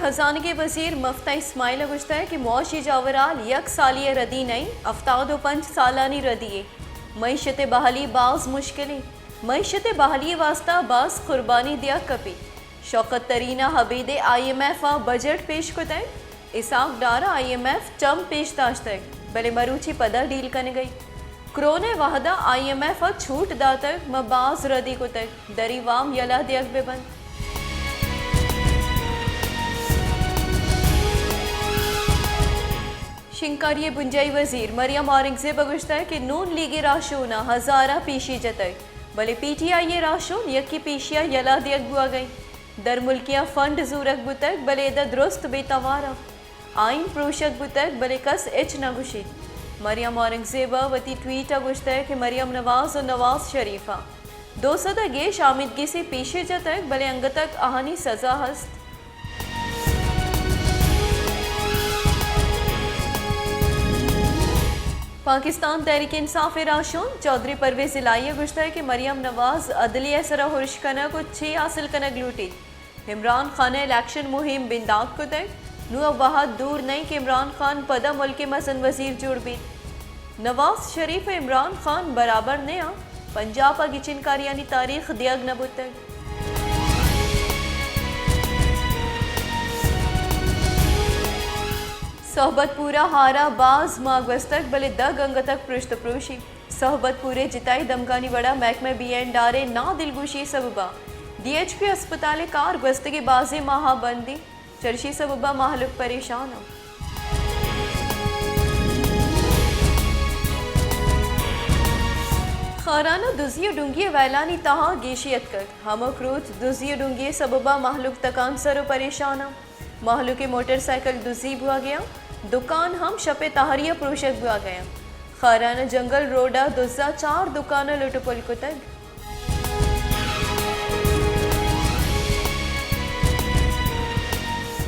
خزانگ ءِ وزیر مفتاح اسماعیل ءَ گوشتگ کہ معاشی جاورھال یک سالی ءِ ردی نہ اِنت، ہفتاد ءُ پنچ سالانی ردی یے۔ معیشت ءِ بحالی باز مشکل اِنت۔ معیشت ءِ بحالی ءِ واستہ باز قربانی دیگ کپیت۔ شوکت ترین ءَ ابید ءِ آئی ایم ایف ءَ بجٹ پیش کتگ۔ اسحاق ڈار ءَ آئی ایم ایف چم پیش داشتگ، بلے مروچی پدا ڈیل کنگ ءَ اِنت۔ کرونا ءِ وھد ءَ آئی ایم ایف ءَ چھوٹ داتگ، ما باز ردی کتگ، دری وام یلہ دیگ بہ بنت۔ شنگکاری ءِ بنجاھی وزیر مریم اورنگزیب ءَ گوشتگ کہ نون لیگ ءِ راھشون ءَ ہزاراں پیشی جتگ، بلے پی ٹی آئی ءِ راھشون یکے پیشی ءَ یلہ دیگ بوگ ءَ اِنت۔ درملکیاں فنڈ زورگ بوتگ، بلے ادا درست بے توار اَنت۔ آئین پروشگ بوتگ، بلے کس ہچ نہ گوشیت۔ مریم اورنگزیب ءَ وتی ٹویٹ ءَ گوشتگ کہ مریم نواز ءُ نواز شریف ءَ دو سد ءَ گیش آمیدگسی پیشی جتگ، بلے انگت آھانی سزا ہست۔ پاکستان تحریک انصاف ءِ راھشون چوہدری پرویز الہی ءَ گوشتگ کہ مریم نواز عدلیہ ءِ سرا ارش کنگ ءُ چے حاصل کنگ لوٹیت۔ عمران خان ءَ الیکشن مہم بندات کتگ، نوں آ وھد دور نہ اِنت کہ عمران خان پدا ملک ءِ مزن وزیر جوڑ بیت۔ نواز شریف ءُ عمران خان برابر نہ اَنت، پنجاب ءَ گچین کاریانی تاریخ دیگ نہ بوتگ۔ صحبت پور ءَ ہار ءَ باز ماہ گوستگ، بلے دگ انگت پرشت ءُ پروش اِنت۔ صحبت پور ءِ جتائی دمگانی وڑ ءَ محکمہ بی اینڈ آر ءِ نادلگوشی ءِ سبب ءَ ڈی ایچ پی ہسپتال ءِ کار گوستگیں بازیں ماہ ءَ بند اِنت۔ چرشی ءِ سبب ءَ مہلوک پریشان اَنت۔ خاران ءَ دزی ءُ ڈونگی ءِ ویلانی تہا گیشی اتکگ۔ ہمک روچ دزی ءُ ڈونگی ءِ سبب ءَ مہلوک تکانسر ءُ پریشان اَنت۔ مہلوک ءِ موٹر سائیکل دزی بوگ ءَ اَنت، دکان ہم شپ ءِ تہاری ءَ پروشگ بوگ ءَ اَنت۔ خاران ءَ جنگل روڈ ءَ دز ءَ چار دکان ءَ لٹ ءُ پل کتگ۔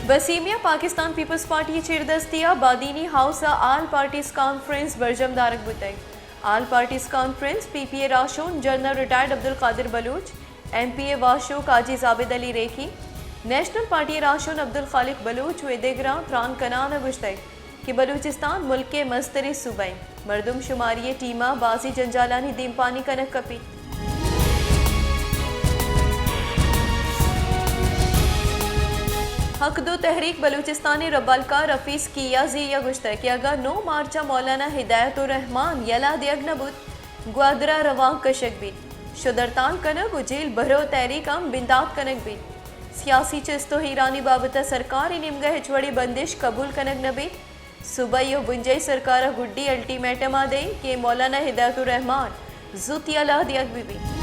بسیمیا پاکستان پیپلز پارٹی ءِ چیردستی ءَ بادینی ہاؤس ءَ آل پارٹیز کانفرنس برجم دارگ بوتگ۔ آل پارٹیز کانفرنس ءَ پی پی ءِ راہشون general retired Abdulqadir Baloch, M P A Washuk Haji Zabid Ali Rekhi, national party ءِ راہشون عبدالخالق بلوچ ءُ دگراں تران کنان ءَ گوشتگ کہ بلوچستان ملک ءِ مستریں صوبہ اِنت، مردم شماری ءِ ٹیم ءَ بازیں جنجالانی دیمپانی کنگ کپیت۔ حق دو تحریک بلوچستان ءِ ربالکار حفیظ کیازئی ءَ گوشتگ کہ اگاں نو مارچ ءَ مولانا ہدایت الرحمان یلہ دیگ نہ بوت، گوادر ءَ روانک کشگ بیت، شد ہڑتال کنگ ءُ جیل بھرو تحریک ہم بندات کنگ بیت۔ سیاسی چست ءُ ایرانی بابت ءَ سرکار ءِ نیمگ ءَ ہچ وڑیں بندش قبول کنگ نہ بیت۔ صوبائی ءُ بنجاہی سرکار ءَ گڈی الٹیمیٹم ءَ دئیں کہ مولانا ہدایت الرحمان زوت یلہ دیگ بہ بیت۔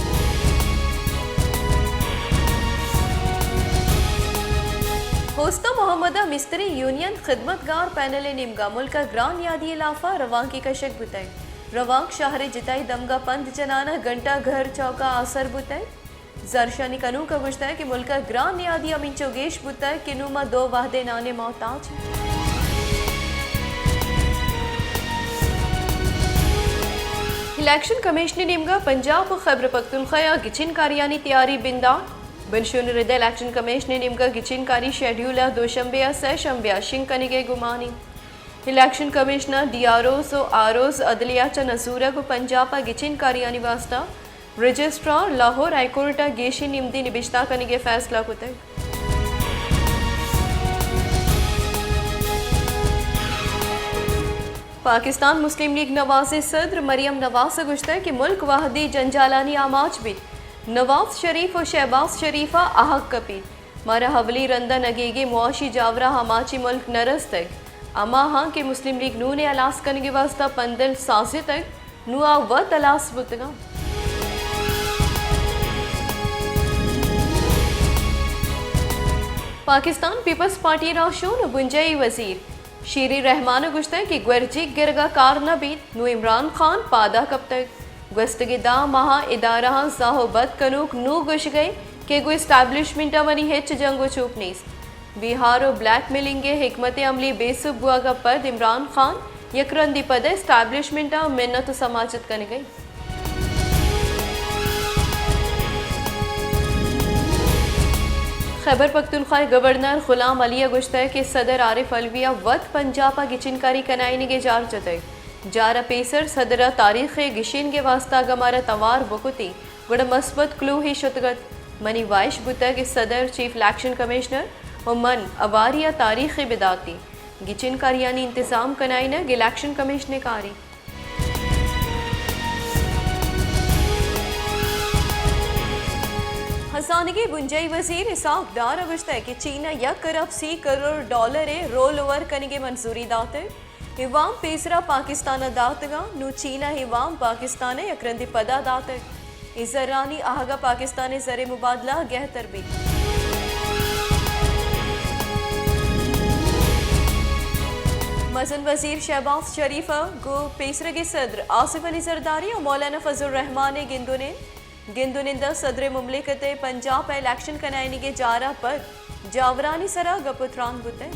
ہوستا محمد ءَ مستریں یونین خدمتگار پینل ءِ نیمگ ءَ ملک ءَ گران نیادی ءِ لاف ءَ روانکے کشگ بوتگ۔ روانک شہر ءِ جتائی دمگ ءَ پنت جنان ءَ گھنٹہ گھر چوک ءَ آسر بوتگ۔ زھرشانی کنوک ءَ گوشتگ کہ ملک ءَ گران نیادی ہمینچو گیش بوتگ کہ نوں ما دو وھدے نان ءِ محتاج ایں۔ الیکشن کمیشن ءِ نیمگ ءَ پنجاب ءُ خیبر پختونخوا ءَ گچین کاریانی تیاری بندات۔ بنشون ءِ رد ءَ الیکشن کمیشن ءِ نیمگ ءَ گچین کاری شیڈیول ءَ دوشنبے ءَ سئے شنبے ءَ شنگ کنگ ءِ گمان اِنت۔ الیکشن کمیشن ءَ ڈی آر اوز ءُ آر اوز عدلیہ چہ نزورگ ءُ پنجاب ءَ گچین کاریانی واستہ رجسٹرار لاہور ہائی کورٹ ءَ گیشیں نمدی نبشتہ کنگ ءِ فیصلہ کتگ۔ پاکستان مسلم لیگ نواز ءِ صدر مریم نواز ءَ گوشتگ کہ ملک وھدی جنجالانی آماچ بیت، نواز شریف ءُ شہباز شریف ءَ اھگ کپیت۔ مارا اولی رند ءَ نگیگیں معاشی جاور ءَ آماچیں ملک نہ رستگ۔ ہماہاں کہ مسلم لیگ نون ءِ ہلاس کنگ ءِ واستہ پندل سازتگ، نوں آ وت ہلاس بوتگ اَنت۔ پاکستان پیپلز پارٹی ءِ راہشون ءُ بنجاہی وزیر شیری رحمان ءَ گوشتگ کہ گورجیگ گرگ ءَ کار نہ بیت، نوں عمران خان پاد ءَ کپتگ۔ گوستگیں دہ ماہ ءَ ادارہاں زاہ ءُ بد کنوک نوں گوشگ ءَ اَنت کہ گوں اسٹیبلشمنٹ ءَ منی ہچ جنگ ءُ چوپ نیست۔ بیہار ءُ بلیک میلنگ ءِ حکمت عملی بے سوب بوگ ءَ پد عمران خان یک رندے پد ءَ اسٹیبلشمنٹ ءَ منت ءُ سماجت کنگ ءَ اِنت۔ خیبر پختونخوا ءِ گورنر غلام علی ءَ گوشتگ کہ صدر عارف علوی ءَ وت پنجاب ءَ گچینکاری کنائینگ ءِ جار جتگ۔ جار ءَ پیسر صدر ءَ تاریخ ءِ گیشینگ ءِ واستہ اگاں مارا توار بکتی گڑا مثبت کلوہے شتگ ات۔ منی واہش بوتگ کہ صدر، چیف الیکشن کمشنر ءُ من اواری ءَ تاریخے بداتیں۔ گچینکاریانی انتظام کنائینگ الیکشن کمیشن ءِ کارے۔ ہزانگی بنجاہی وزیر اسحاق ڈار ءَ گوشتگ کہ چین ءَ یک ارب سی کروڑ ڈالر ءِ رول اوور کنگ ءِ منظوری داتگ۔ اے وام پیسرا پاکستان ءَ داتگاں، نوں چین ءَ اے وام پاکستان ءَ یک رندے پدا داتگ۔ اے زرانی آہگ ءَ پاکستان ءِ زر ءِ مبادلہ گہتر بیت۔ مزن وزیر شہباز شریف ءَ گوں پیسرگیں صدر آصف علی زرداری ءُ مولانا فضل الرحمان ءِ گند ءُ نند، گند ءُ نند ءَ صدر مملکت ءِ پنجاب ءَ الیکشن کنائینگ ءِ جار ءَ پد جاورانی سرا گپ ءُ تران بوتگ۔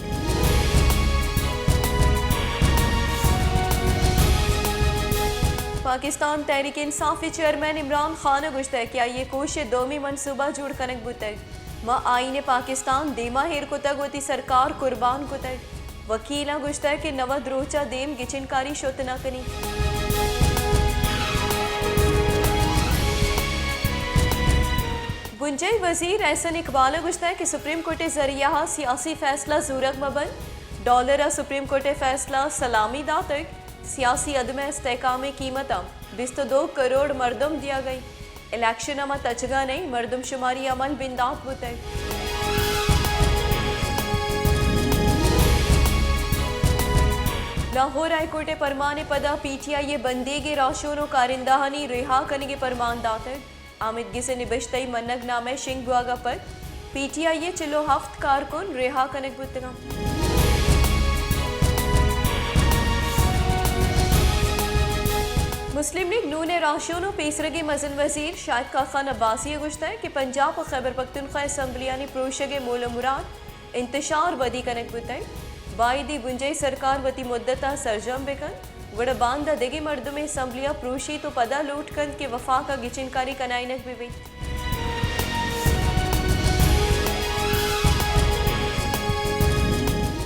پاکستان تحریک انصاف ءِ چیئرمین عمران خان ءَ گوشتگ کہ آئی ءِ کوش ءِ دومی منصوبہ جوڑ کنگ بوتگ۔ ما آئین پاکستان دیما ایر کتگ، وتی سرکار قربان کتگ۔ وکیلاں گوشتگ کہ نود روچ ءَ دیم گچینکاری شت نہ کنیت۔ بنجاہی وزیر احسن اقبال ءَ گوشتگ کہ سپریم کورٹ ءِ ذریعہ ءَ سیاسی فیصلہ زورگ مہ بنت، ڈالر ءَ سپریم کورٹ ءِ فیصلہ ءَ سلامی داتگ، سیاسی عدم استحکام ءِ قیمت ءَ بیست ءُ دو کروڑ مردم دیگ ءَ انت۔ الیکشن ءَ ما تچگ ءَ نہ ایں، مردم شماری عمل بندات بوتگ۔ لاہور ہائی کورٹ ءِ پرمان ءِ پدا پی ٹی آئی ءِ بندیگ ءِ راہشون ءُ کارندہانی رہا کنگ ءِ پرمان داتگ۔ آمید گس ءِ نبشتہی منگ نامہ ءِ شنگ بوگ ءَ پد پی ٹی آئی ءِ چل ءُ ہفت کارکن رہا کنگ بوتگ انت۔ مسلم لیگ نون ءِ راہشون ءُ پیسرگیں مزن وزیر شاہد خاقان عباسی ءَ گوشتگ کہ پنجاب ءُ خیبر پختونخوا اسمبلیانی پروشگ ءِ مول ءُ مراد انتشار ودی کنگ بوتگ۔ بائدی بنجاہی سرکار وتی مدت ءَ سرجم بہ کنت، گڑا باندا دگہ مردمے اسمبلی ءَ پروشیت ءُ پدا لوٹ کنت کہ وفاق ءَ گچینکاری کنائینگ بہ بیت۔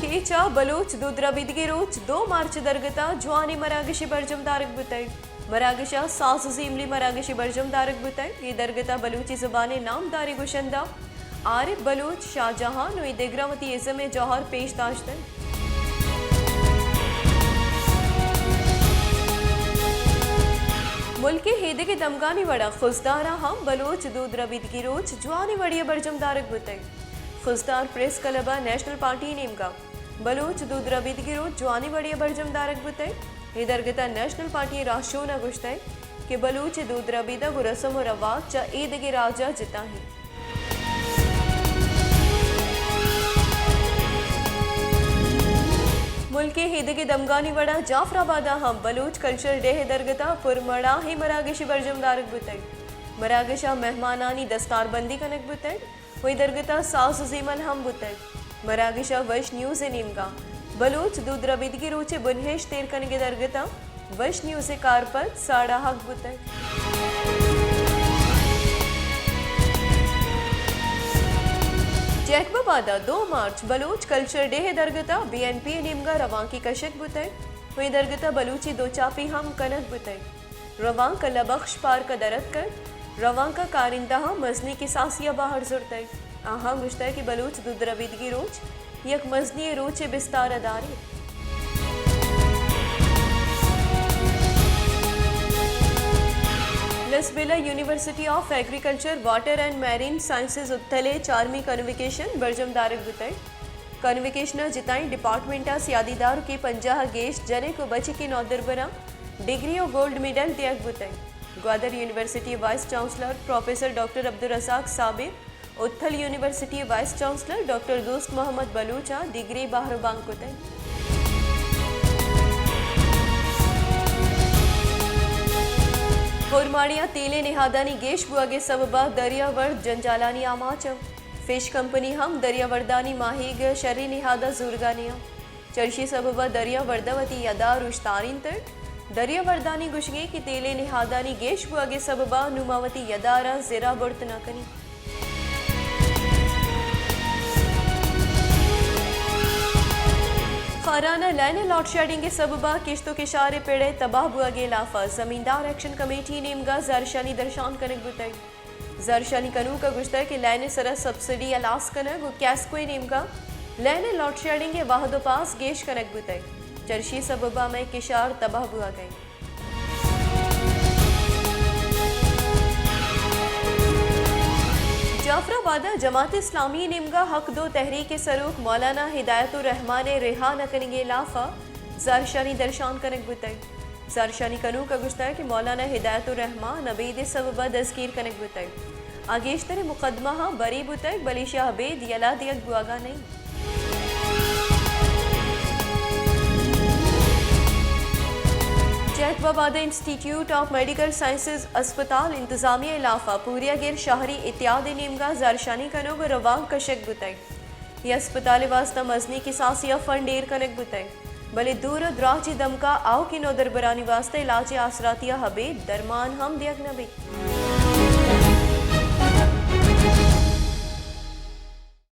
کیچ ءَ بلوچ دود ربیدگی روچ دو مارچ ءِ درگت ءَ جوانیں مراگشے برجم دارگ بوتگ۔ مراگش ءَ ساز ءُ زیملی مراگشے برجم دارگ بوتگ۔ اے درگت ءَ بلوچی زبان ءِ نامداریں گشندہ عارف بلوچ، شاہ جہان ءُ اے دگراں وتی ازم ءِ جوہر پیش داشتگ۔ ملک ءِ ایدگہ دمگانی وڑ ءَ خضدار ءَ ہم بلوچ دود ربیدگی روچ جوانیں وڑے ءَ برجم دارگ بوتگ۔ خضدار پریس کلب ءَ نیشنل پارٹی ءِ نیمگ ءَ بلوچ دود ربیدگی روچ جوانیں وڑے ءَ برجم دارگ بوتگ۔ اے درگت ءَ نیشنل پارٹی ءِ راہشون ءَ گوشتگ کہ بلوچ ءِ دود ربیدگ ءُ رسم ءُ رواج چہ ایدگہ راج ءَ جتا انت۔ ملک ءِ ایدگہ دمگانی وڑ ءَ جعفر آباد ءَ ہم بلوچ کلچر ڈے ءِ درگت ءَ پرمڑاہیں مراگشے برجم دارگ بوتگ۔ مراگش ءَ مہمانانی دستاربندی کنگ بوتگ۔ وہی درگت ءَ ساز ءُ زیمل ہم بوتگ۔ مراگش ءَ وش نیوز ءِ نیمگ ءَ بلوچ دود ربیدگی روچ ءِ بنہشت ایر کنگ ءِ درگت ءَ وش نیوز ءِ کارپد ساڑاہگ بوتگ۔ جیکب آباد ءَ دو مارچ بلوچ کلچر ڈے ءِ درگت ءَ بی این پی ءِ نیمگ ءَ روانکے کشگ بوتگ۔ وہی درگت ءَ بلوچی دوچاپی ہم کنگ بوتگ۔ روانک اللہ بخش پارک ءَ در اتک ات۔ روانک ءَ کارندہاں مزنیں کساسے ءَ بہر زرتگ۔ آہاں گوشتگ کہ بلوچ دود ربیدگی روچ یک مزنیں روچے بستار ءَ داریت۔ Lasbela university of agriculture, water and marine sciences Uthal ءِ چارمی کنوکیشن برجم دارگ بوتگ۔ کنوکیشن ءَ جتائیں ڈیپارٹمنٹ ءِ سیادی دار کہ پنجاہ ءَ گیش جنک ءُ بچکیں نودربراں ڈگری ءُ گولڈ میڈل دیگ بوتگ۔ گوادر یونیورسٹی ءِ vice chancellor professor doctor Abdulrazzaq Sabir, Uthal university ءِ vice chancellor doctor Dost Muhammad بلوچ ءَ ڈگری بہر بانگ کتگ۔ ہورماڑی ءَ تیل ءِ نہادانی گیش بوگ ءِ سبب ءَ دریا ورد جنجالانی آماچ ءَ۔ فش کمپنی ہم دریا وردانی ماہیگ ءِ شری نہاد ءَ زورگانی ءَ۔ چرشی سبب ءَ دریا ورد ءَ وتی یدار اوشتارینتگ۔ دریا وردانی گوشگ انت کہ تیل ءِ نہادانی گیش بوگ ءِ سبب ءَ نوں ما وتی یداراں زر ءَ برت نہ کنیں۔ آران ءَ لین ءِ لوڈشیڈنگ ءِ سبب ءَ کشت ءُ کشار ءِ پڑ ءِ تباہ بوھگ ءِ لاف ءَ زمیندار ایکشن کمیٹی ءِ نیمگ ءَ زھرشانی درشان کنگ بوتگ۔ زھرشانی کنوک ءَ گوشتگ کہ لین ءِ سر ءَ سبسڈی ھلاس کنگ ءُ کیسکو ءِ نیمگ ءَ لین ءِ لوڈشیڈنگ ءِ وھد ءُ پاس گیش کنگ بوتگ، چرشی ءِ سبب ءَ مئے کشار تباہ بوھگ ءَ اِنت۔ جعفر آباد ءَ جماعت اسلامی ءِ نیمگ ءَ حق دو تحریک ءِ سروک مولانا ہدایت الرحمان ءِ رھا نہ کنگ ءِ لاف ءَ زھرشانی درشان کنگ بوتگ۔ زھرشانی کنوک ءَ گوشتگ کہ مولانا ہدایت الرحمان ابید ءِ سبب ءَ دزگیر کنگ بوتگ۔ آ گیشتریں مقدمہ ءَ بری بوتگ، بلے ایشی ءَ ابید یلہ دیگ بوھگ ءَ نہ اِنت۔ جیکب آباد ءِ انسٹیٹیوٹ آف میڈیکل سائنسز ہسپتال انتظامیہ ءِ لاف ءَ پوریاگر شہری اتحاد ءِ نیمگ ءَ زھرشانی کنگ ءُ روانک کشگ بوتگ۔ اے ہسپتال ءِ واستہ مزنیں کساسے ءَ فنڈ ایر کنگ بوتگ، بلے دور ءُ دراجیں دمگ ءَ آؤکیں نودربرانی واستہ علاج ءِ آسراتی ءَ ابید درمان ہم دیگ نہ بیت۔